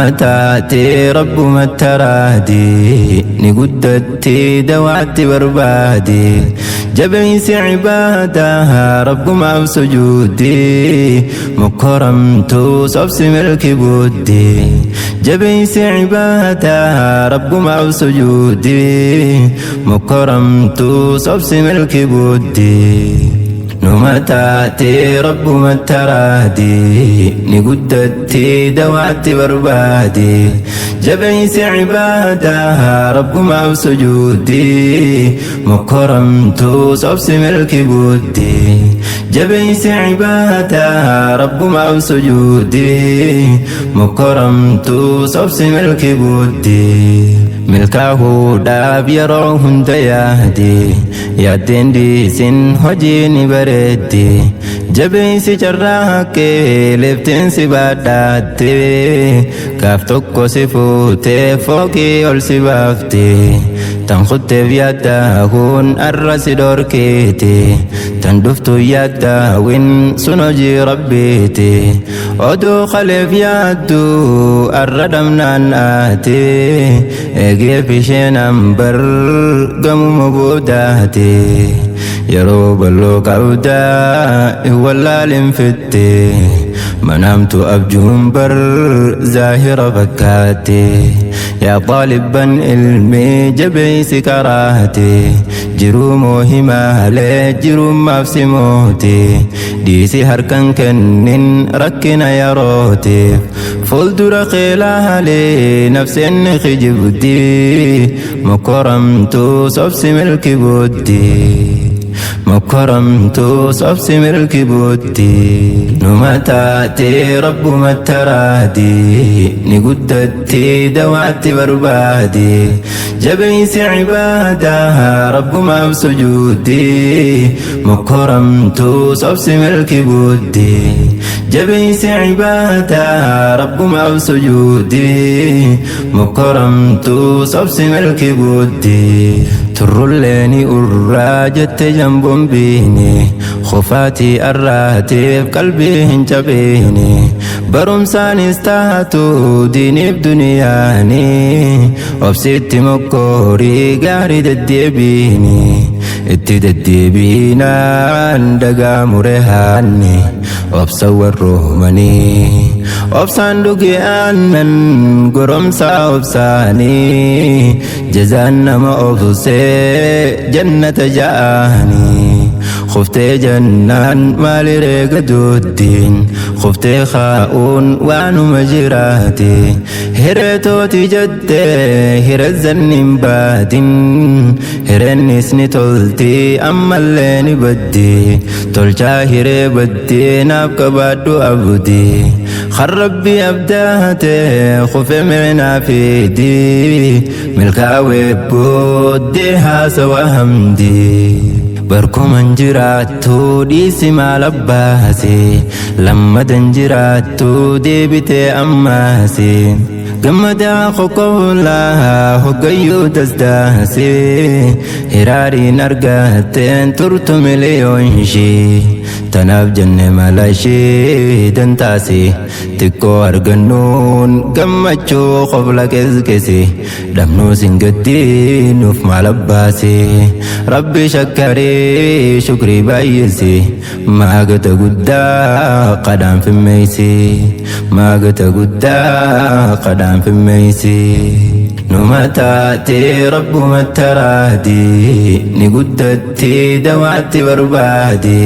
Numa taatee rabbuma taraadii ni guddattee dawaatti barbaade jabeeysi cibaadaa rabbumaaf sujuudii mokkoramtuu sobsi milki booddee jabeeysi cibaadaa rabbumaaf sujuudii mokkoramtuu sobsi milki booddee. Numa taatee rabbuma taraadii ni guddattee dawaatti barbaade jabeeysi cibaadaa rabbumaaf sujuudii mokkoramtuu sobsi milki booddee jabeeysi cibaadaa rabbumaaf sujuudii mokkoramtuu sobsi milki booddee milkaahuudhaaf yeroo hunda yaade yaaddeen dhiisin hojii ni bareeddi jabeeysi carraaqqee leeftiin si baadhaatte gaaf tokko si fuutee fooqii ol si baafte tan kutteef yaaddaa'uun arra si dhorkeete tan dhuftu yaaddaawin sun hojii rabbiiti oduu kaleef yaaddu arra dhabnaan aate eegeef isheen ambar gamuma boodaate yeroo bal'oo qabdaa hin wallaalin fitte manaamtu abjuun bar zaahira fakkaate yaa xaalibban ilmii jabeeysi karaate jiruu moo himaalee jirummaaf si moote dhiisi harkan kennin rakkina yerootiif fuuldura keelaalee nafseen kijibdii mokkoramtuu sobsi milki booddee mokkoramtuu sobsi milki booddee numa taatee rabbuma taraadii ni guddattee dawaatti barbaade jabeeysi cibaadaa rabbumaaf sujuudii mokkoramtuu sobsi milki booddee jabeeysi cibaadaa rabbumaaf sujuudii mokkoramtuu sobsi milki booddee turrulleeni urraa jette jamboon biine kofaatii arraateef qalbii hin cabeene barumsaanis taatu diiniif duniyaani obsitti mokkoorii gaarii deddeebiini itti deddeebiinaan dagaa mure haanni obsa warroomanii obsaan dhuge aannan goromsaa obsaanii jazaan nama obsee jannata ja'anii kuftee jannaan maaliree gadoottiin kuftee kaa'uun waanuma jiraate hireetooti jettee hirezzanni hin baatin hireennis ni tolti ammallee ni baddi tolchaa hiree baddee naaf qabaadhu abdi kan rabbi abdaate kufe meenaa fiidi milkaawee booddee haasawa hamdi barkuman jiraattu dhiisi maal abbaase lammadan jiraattu deebitee ammaase gammadaa kokkoolaa hoggayyuu dasdaase hiraariin argatteen turtu miliyoon ishee tanaaf jenne mala ishee dantaase xiqqoo argannuun gammachuu qofla qesqese dhabnuus hin gaddiinuuf maal abbaase rabbi shakkaree shukrii baay'ise maagata guddaa qadhaan fimmeeyse maagata guddaa qadhaan fimmeeyse numa taatee rabbuma taraadii ni guddattee dawaatti barbaade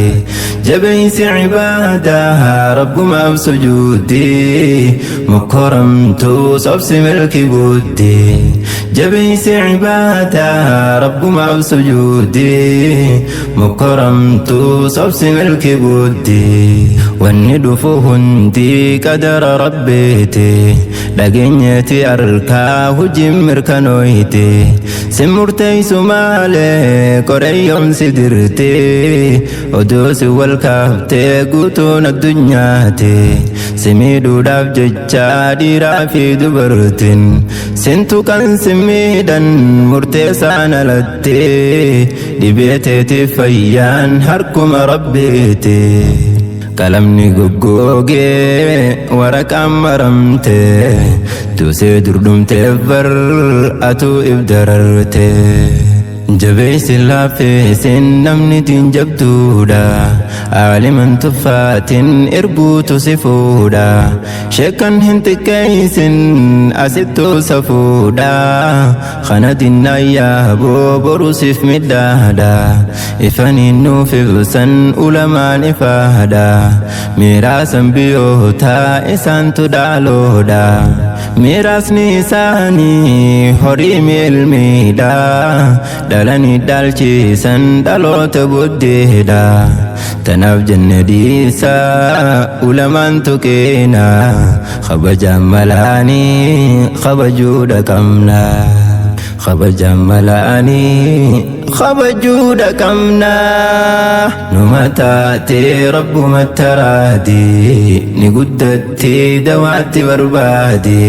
jabeeysi cibaadaa rabbumaaf sujuudii mokkoramtuu sobsi milki booddee jabeeysi cibaadaa rabbumaaf sujuudii mokkoramtuu sobsi milki booddee wanni dhufu hundi qadara rabbiiti dhageenyeeti arkaa hujiin mirkanooyte si murteeysu maalee qoreyyoon si dirte oduu si wal kaaftee guutuun addunyaate si miidhuudhaaf jecha dhiiraa fi dubartiin sintu kan si miidhan murteessaan alatte dhibee teetiif fayyaan harkuma rabbiiti. Qalamni goggoogee waraqaan maramte, tusee durdhumteef bar atuu ibdararte. Jabeessi laaffeessin namni tiin jabduudha. Aaliman tuffaatin irbuutu si fuudha. Sheekan hin xiqqeessin asittuu safuudha. Kana dinnaa yaaboo boru siif midhaadha. Ifaniin nuuf ibsan ulamaan ifaadha. Miiraasan biyyootaa isaantu dhaaloodha. Miiraasni isaanii horii ilmiidha. Dhalanii dhaalchisan dhaloota booddeedha. Tanaaf jenne dhiisaa ulamaan tuqeena. Kabajaan malaanii kabajuudha qabna. Kabajaan malaanii kabajuudha qabna. Numa taatee rabbuma taraadi, ni guddatti dawaatti barbaadi.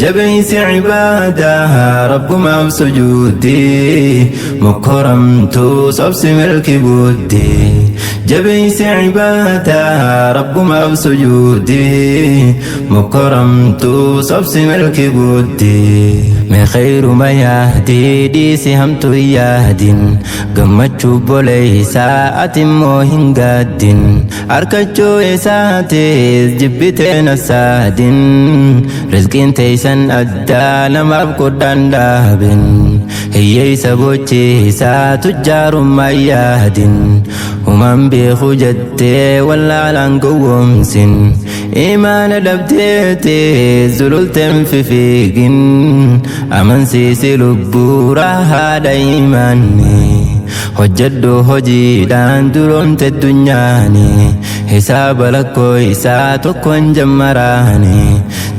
Jabeessi cibaadaa rabbumaaf sujuudi, mokkoramtuu sobsi milki buddi. Jabeessi cibaadaa rabbumaaf sujuudi, mokkoramtuu sobsi milki buddi. Mee khayruma yaadii dhiisi hamtuu yaadin, gammachuu boleeysaa ati immoo hin gaaddin. Arkachuu isaatis jibbitee nasaadin, rizqiin teeysan addaa namaaf qodhaan dhaabin. Hiyyeeysa bochiisaa tujjaarummaa yaadin, human beeku jettee wallaalaan gowwoomsin. Imaana dhabdeete zululteen fifiigin, amansiisi lubbuura haadha imaanni. Hojjedhu hojiidhaan duroomte addunyaani, hisaaba lakkoo isaa tokkoon jammaraani.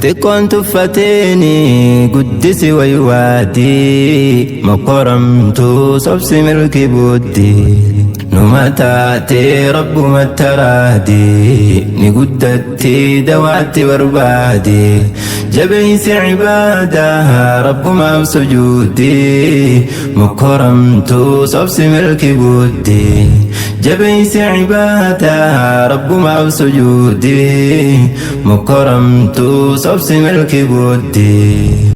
Xiqqoon tuffateeni guddisi waywaadii, mokkoramtuu sobsi milki buddi. Numa taatee rabbuma taraadi, ni guddatti dawaatti barbaadi. Jabeessi cibaadaa rabbumaaf sujuudi, mokkoramtuu sobsi milki buddi. Jabeessi cibaadaa rabbumaaf sujuudi, mokkoramtuu sobsi milki buddi.